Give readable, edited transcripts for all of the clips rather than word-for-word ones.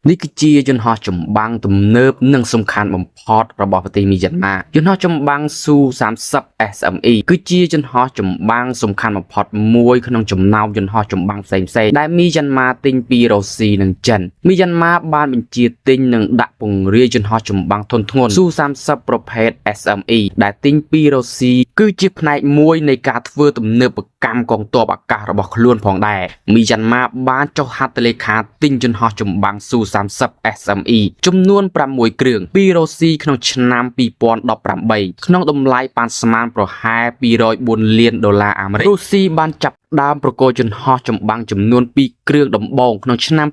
នេះគឺជាយន្តហោះចម្បាំងទំនើបនិងសំខាន់បំផុតរបស់ប្រទេសមីយ៉ាន់ម៉ាយន្តហោះចម្បាំង Su-30 SME គឺជាយន្តហោះចម្បាំងសំខាន់បំផុតមួយក្នុងចំណោមយន្តហោះចម្បាំងផ្សេងៗដែលមីយ៉ាន់ម៉ាទិញពីរុស្ស៊ីនិងចិនមីយ៉ាន់ម៉ាបានបញ្ជាទិញនិងដាក់ពង្រាយយន្តហោះចម្បាំងធុនធ្ងន់ Su-30 ប្រភេទ SME ដែលទិញពីរុស្ស៊ីគឺជាផ្នែកមួយនៃការធ្វើទំនើបកម្មកងទ័ពអាកាសរបស់ខ្លួនផងដែរមីយ៉ាន់ម៉ាបានចុះហត្ថលេខាទិញយន្តហោះចម្បាំង Su-30 SME ចំនួន6គ្រឿងពីរុស្ស៊ីក្នុងឆ្នាំ2018ក្នុងតម្លៃប៉ាន់ស្មានប្រហែល204លានដុល្លារអាមេរិករុស្ស៊ីបានចាប់ដើមប្រគល់យន្តហោះចម្បាំងចំនួន2គ្រឿងដំបូងក្នុងឆ្នាំ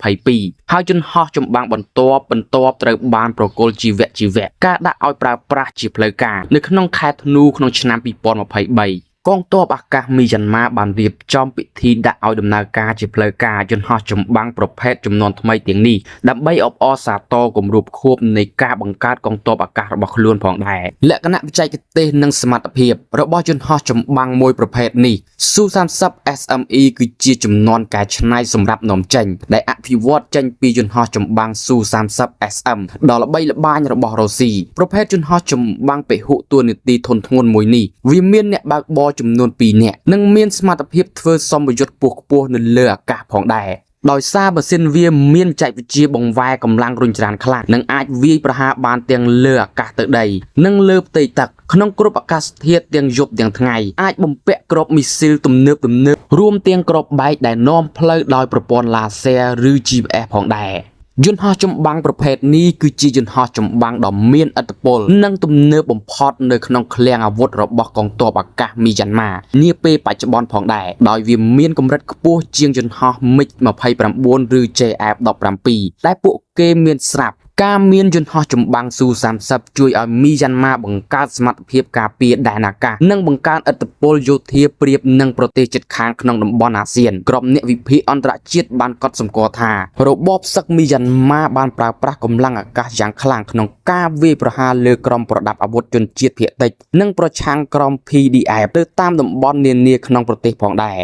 2022ហើយយន្តហោះចម្បាំងបន្ទាប់បន្ទាប់ត្រូវបានប្រគល់ជីវៈជីវៈការដាក់ឲ្យប្រើប្រាស់ជាផ្លូវការនៅក្នុងខែធ្នូក្នុងឆ្នាំ2023កងទ័ពអាកាសមីយ៉ាន់ម៉ាបានរៀបចំពិធីដាក់ឲ្យដំណើរការជាផ្លូវការយន្តហោះចម្បាំងប្រភេទចំនួនថ្មីទាំងនេះដើម្បីអបអរសាទរគម្រប់ខួបនៃការបង្កើតកងទ័ពអាកាសរបស់ខ្លួនផងដែរលក្ខណៈបច្ចេកទេសនិងសមត្ថភាពរបស់យន្តហោះចម្បាំងមួយប្រភេទនេះ Su-30 SME គឺជាចំនួនកែច្នៃសម្រាប់នាំចេញដែលអភិវឌ្ឍចេញពីយន្តហោះចម្បាំង Su-30 SM ដ៏ល្បីល្បាញរបស់រុស្ស៊ីប្រភេទយន្តហោះចម្បាំងពហុតួនាទីធុនធ្ងន់មួយនេះវាមានអ្នកបើកបរចំនួន2នាក់និងមានសមត្ថភាពធ្វើសម្ពយុទ្ធខ្ពស់ៗនៅលើអាកាសផងដែរដោយសារម៉ាស៊ីនវាមានបច្ចេកវិទ្យាបង្វែរកម្លាំងរុញច្រានខ្លាំងនិងអាចវាយប្រហារបានទាំងលើអាកាសទៅដីនិងលើផ្ទៃទឹកក្នុងគ្រប់អាកាសធាតុទាំងយប់ទាំងថ្ងៃអាចបំពាក់គ្រាប់មីស៊ីលទំនើបទំនើបរួមទាំងគ្រាប់បែកដែលនាំផ្លូវដោយប្រព័ន្ធឡាស៊ែរឬ GPS ផងដែរយន្តហោះចម្បាំងប្រភេទនេះគឺជាយន្តហោះចម្បាំងដ៏មានឥទ្ធិពលនិងទំនើបបំផុតនៅក្នុងឃ្លាំងអាវុធរបស់កងទ័ពអាកាសមីយ៉ាន់ម៉ានាពេលបច្ចុប្បន្នផងដែរដោយវាមានកម្រិតខ្ពស់ជាងយន្តហោះ MiG-29 ឬ JF-17 ដែលពួកគេមានស្រាប់ការមានយន្តហោះចម្បាំង Su-30 ជួយឲ្យមីយ៉ាន់ម៉ាបង្កើតសមត្ថភាពការពារដែនអាកាសនិងបង្កើនឥទ្ធិពលយោធាប្រៀបនឹងប្រទេសជិតខាងក្នុងតំបន់អាស៊ានក្រុមអ្នកវិភាគអន្តរជាតិបានកត់សម្គាល់ថារបបសឹកមីយ៉ាន់ម៉ាបានប្រើប្រាស់កម្លាំងអាកាសយ៉ាងខ្លាំងក្នុងការវាយប្រហារលើក្រុមប្រដាប់អាវុធជនជាតិភាគតិចនិងប្រឆាំងក្រុម PDF ទៅតាមតំបន់នានាក្នុងប្រទេសផងដែរ។